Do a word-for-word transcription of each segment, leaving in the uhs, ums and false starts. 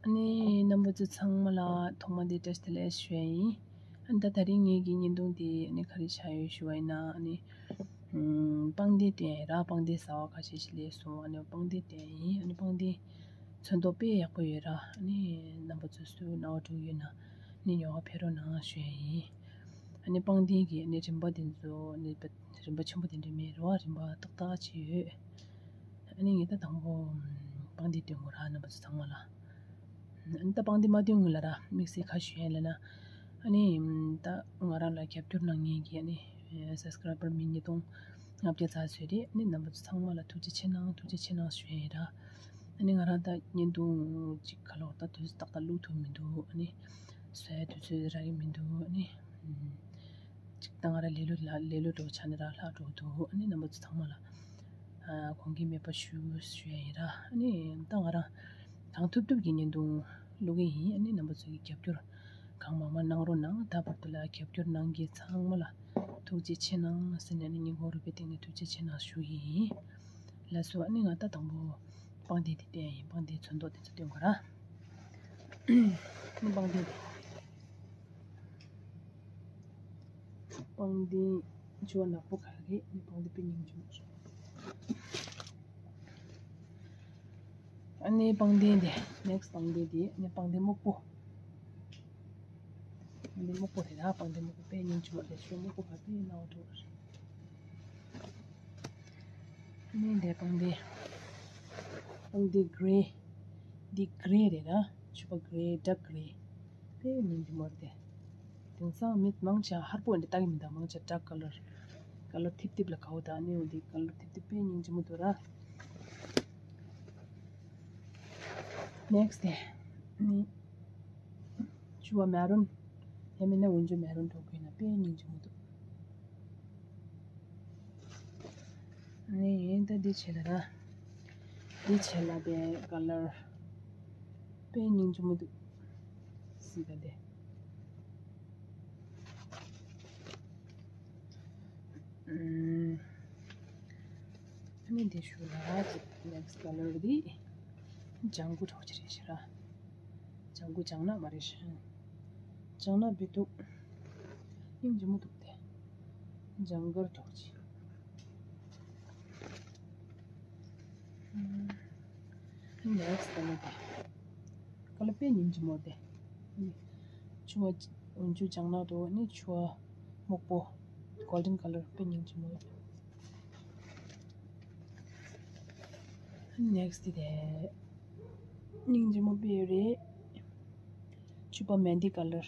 ཨ་ནི་རྣམ་པ་ཚོ་ཚང་མ་ལ་ཐོག་མ་དེ་བཀྲ་ཤིས་བདེ་ལེགས་ཞུ་ཡ་ཡིན། ཨ་ནི་ད་དེ་རིང་ངེད་ཀྱི་བརྙན་ཐུང་དེ་ཨ་ནི་ག་རེ་ཆགས་ཡོད་ཞུ་བ་ཡིན་ན། ཨ་ནི་ཨམ་པང་གདན་སྟོན་ཡ་ར། པང་གདན་གསར་པ་ཁ་ཤས་ཤིག་སླེབས་སོང་། ཨ་ནི་པང་གདན་སྟོན་ཡ་ཡིན། ཨ་ནི་པང་གདན་ཚོན་མདོག་དཔེ་ཡག་པོ་ཡོད་ར། ཨ་ནི་རྣམ་པ་ཚོ་སུ་སྣང་བ་འགྲོ་གི་ཡོད་ན་ཨ་ནི་ཉོ་ག་ཕེབས་རོགས་གནང་ཞུ་ཡ་ཡིན། ཨ་ནི་པང་གདན་གྱི་ཨ་ནི་རིན་པ་དེ་ཚོ་ཨ་ནི་རིན་པ་ཆེན་པོ་དེ་འདྲ་མེད་རེད་བ། རིན་པ་ཏག་ཏག་ཅིག་ཡོད། ཨ་ནི་ངས་ད་དང་པོ་པང་གདན་སྟོན་དགོས་ར། རྣམ་པ་ཚོ་ཚང་མ་ལ། ཨ་ནི་ད་པང་གདན་མ་སྟོན་སྔོན་ལ་ར་དམིགས་བསལ་ག་ཞུ་ཡ་ལབ་ན། ཨ་ནི་ད་ང་རང་ལ་རྒྱབ་སྐྱོར་གནང་མཁན་གྱི་ཨ་ནི་སབ་སི་ཀ་རའི་བར་མི་ཉིས་སྟོང་ལྔ་བརྒྱ་ཙམ་ཚོད་རེད། ཨ་ནི་རྣམ་པ་ཚོ་ཚང་མ་ལ་ཐུགས་རྗེ་ཆེ་གནང་། ཐུགས་རྗེ་ཆེ་གནང་ཞུ་ཡ་ཡིན་ར། ཨ་ནི་ང་རང་ད་བརྙན་ཐུང་ཅིག་ག་ལོག་ད་དུས་ཏག་ཏག་བླུག་ཐུབ་མི་འདུག་ཨ་ནི་བཟོ་ཡ་དུས་ཚོད་རག་གི་མི་འདུག་ཨ་ནི་ཅིག་ད་ང་རང་ལེ་ལོ་ལ་ལེ་ལོ་འགྲོ་ཆ་ནས་ར་ལྷག་འགྲོ་འདུག་ཨ་ནི་རྣམ་པ་ཚོ་ཚང་མ་ལ་ཨ་དགོངས་འགལ་མེད་པ་ཞུ་ཞུ་ཡ་ཡིན་ར། ཨ་ནི་ད་ང་རང་གང་ཐུབ་ཐུབ་ཀྱི་བརྙན་ཐུང་བླུག་གི་ཡིན། ཨ་ནི་རྣམ་པ་ཚོ་གི་རྒྱབ་སྐྱོར་གང་མང་མང་གནང་རོགས་གནང་། ད་བར་དུ་ལ་རྒྱབ་སྐྱོར་གནང་མཁན་ཚང་མ་ལ་ཐུགས་རྗེ་ཆེ་གནང་ཟེར་ནས་ཨ་ནི་སྙིང་ཁོང་རུས་པའི་གཏིང་ནས་ཐུགས་རྗེ་ཆེ་གནང་ཞུ་ཡི་ཡིན། ལགས་སོ། ཨ་ནི་ང་ད་དང་པོ་པང་གདན་དེ་སྟོན་ཡ་ཡིན། པང་གདན་ཚོན་མདོག་དེ་ཚོ་སྟོན་དགོས་ར། ཨ་ནི་པང་གདན་དེ། པང་གདན་ཕྱུ་པ་ནག་པོ་ག་རེད། ཨ་ནི་པང་གདན་དཔེ་སྙིང་རྗེ་མོ་བྱུང་། ཨ་ནི་པང་གདན་དེ། ནེག་སི་པང་གདན་དེ། ཨ་ནི་པང་གདན་སྨུག་པོ། པང་གདན་སྨུག་པོ་རེད་ར། པང་གདན་སྨུག་པོ་དཔེ་སྙིང་རྗེ་མོ་རེད། ཕྱུ་པ་སྨུག་པོ་ག་དཔེ་ནག་པོ་འདུག་ཨ་ནི་འདི་པང་གདན། པང་གདན་གྷི་རེ། འདི་གྷི་རེ་རེད་ར། ཕྱུ་པ་གྷི་རེ། ཌརྐ་གྷི་རེ། དཔེ་སྙིང་རྗེ་མོ་རེད་དེ། དེང་སང་མི་མང་ཆེ་ཧར་པོ་འདི་ལྟ་གི་མི་འདུག་མང་ཆེ་ཌརྐ་ཀ་ལར། ཀ་ལར་ཐིབ་ཐིབ་ལ་དགའ་བོ་དང་། ཨ་ནི་འོ་འདི་ཀ་ལར་ཐིབ་ཐིབ་དཔེ་སྙིང་རྗེ་མོ་འདུག་ར། ནེག་སི་དེ། ཨ་ནི་ཕྱུ་པ་མེ་རུན། ཡང་མིན་ན་འོན་ཆུ་མེ་རུན་འགྲོ་དགོས་ན་དཔེ་སྙིང་རྗེ་མོ་འདུག་ཨ་ནི་ད་འདི་བྱས་ལ་ར། འདི་བྱས་ལ་དེ་ཀ་ལར་དཔེ་སྙིང་རྗེ་མོ་འདུག་སྲིད་པ་དེ། ཨ་ནི་འདི་ཞུ་ལ་ནེག་སི་ཀ་ལར་འདི་ལྗང་གུ་གྲོགས་ཅི་རེད་ཤི་ར། ལྗང་གུ་ལྗང་ནག་མ་རེད་ཤི། ལྗང་ནག་བི་འདུག་སྙིང་རྗེ་མོ་འདུག་སྟེ། ལྗང་དཀར་གྲོགས་ཅི། ནེག་སི་ཀ་ལར་དེ། ཀ་ལར་དཔེ་སྙིང་རྗེ་མོ་དེ། ཕྱུ་པ་འོན་ཆུ་ལྗང་ནག་འདུག་ཨ་ནི་ཕྱུ་པ་སྨུག་པོ། གོལ་ཌེན་ཀ་ལར་དཔེ་སྙིང་རྗེ་མོ། ནེག་སི་དེ། སྙིང་རྗེ་མོ་དཔེ་རེད། ཕྱུ་པ་མེན་ཌི་ཀ་ལར།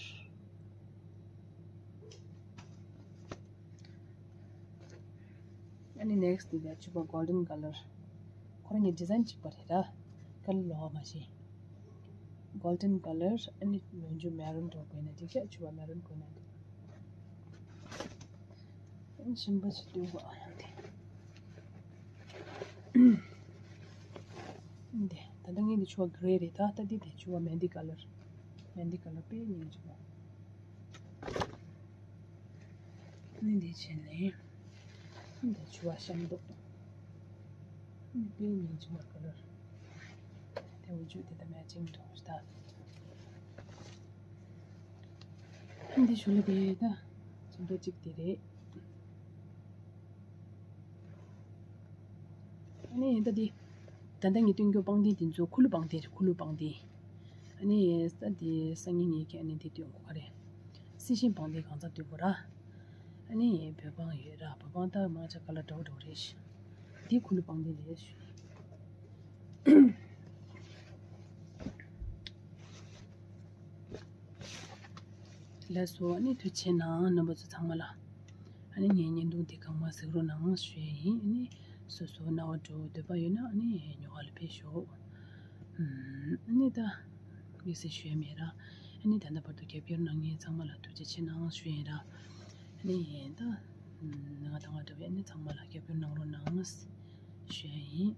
ཨ་ནི་ནེག་སི་དེ་ཕྱུ་པ་གོལ་ཌེན་ཀ་ལར། ཁོ་རང་གཉིས་ཌི་ཛའིན་གཅིག་པ་རེད་ར། ཀ་ལར་ལོགས་མ་ཤེས། གོལ་ཌེན་ཀ་ལར། ཨ་ནི་འོན་ཆུ་མེ་རུན་འགྲོ་དགོས་ན་འགྲིག་ཤག་ཕྱུ་པ་མེ་རུན་དགོས་ན་འགྲིག་ཨ་ནི་གཞན་པ་ཞིག་སྟོན་དགོས། ཨ་ཡང་དེ། འདི་ད་ལྟ་ངས་འདི་ཕྱུ་པ་གྷི་རེ་རེད། ད་ལྟ་འདི་དེ་ཕྱུ་པ་མེན་ཌི་ཀ་ལར། མེན་ཌི་ཀ་ལར་དཔེ་སྙིང་རྗེ་མོ། ཨ་ནི་འདི་བྱས་ནས་འདི་ཕྱུ་པ་ཤམ་ཏོག་ཏོ། ཨ་ནི་དཔེ་སྙིང་རྗེ་མོ་ཀ་ལར། དེ་འོན་ཆུ་དེ་ད་མེ་ཅིང་འགྲོ་ཤི་ད། ཨ་ནི་འདི་ཕྱུ་ལ་དེ་ད་ཚོན་མདོག་གཅིག་དེ་རེད། ཨ་ནི་ད་འདི། ད་ལྟ་ངས་སྟོན་རྒྱུ་པང་གདན་དེ་ཚོ་ཁུ་ལུ་པང་གདན་རེད། ཁུ་ལུ་པང་གདན། ཨ་ནི་ས་འདི་སང་ཉིན་ངས་ཀྱི་ཨ་ནི་འདི་སྟོན་དགོས་ག་རེད། སི་ཤིང་པང་གདན་གང་ཚང་སྟོན་དགོས་ར། ཨ་ནི་བོད་པང་ཡོད་ར། བོད་པང་ད་མང་ཆེ་ཀ་ལར་འདྲ་བོ་འདྲ་བོ་རེད་ཤི། འདི་ཁུ་ལུ་པང་གདན་རེད་ཤི། ལགས་སོ། ཨ་ནི་ཐུགས་རྗེ་ཆེ་གནང་རྣམ་པ་ཚོ་ཚང་མ་ལ། ཨ་ནི་ངའི་བརྙན་ཐུང་འདི་གང་མང་གཟིགས་རོགས་གནང་ཞུ་ཡས་ཡིན། ཨ་ནི་སོ་སོ་རྣ་བ་འགྲོ་འདོད་པ་ཡོད་ན་ཨ་ནི་ཉོ་ག་ལ་ཕེབས་ཤོག་ཨ་ནི་ད་དམིགས་བསལ་ཞུ་ཡས་མེད་ར། ཨ་ནི་ད་ལྟ་བར་དུ་རྒྱབ་སྐྱོར་གནང་མཁན་ཚང་མ་ལ་ཐུགས་རྗེ་ཆེ་གནང་ཞུ་ཡས་ཡིན་ར། ཨ་ནི་ད་ང་དང་ང་འདྲ་བའི་ཨ་ནི་ཚང་མ་ལ་རྒྱབ་སྐྱོར་གནང་རོགས་གནང་ཞུ་ཡས་ཡིན།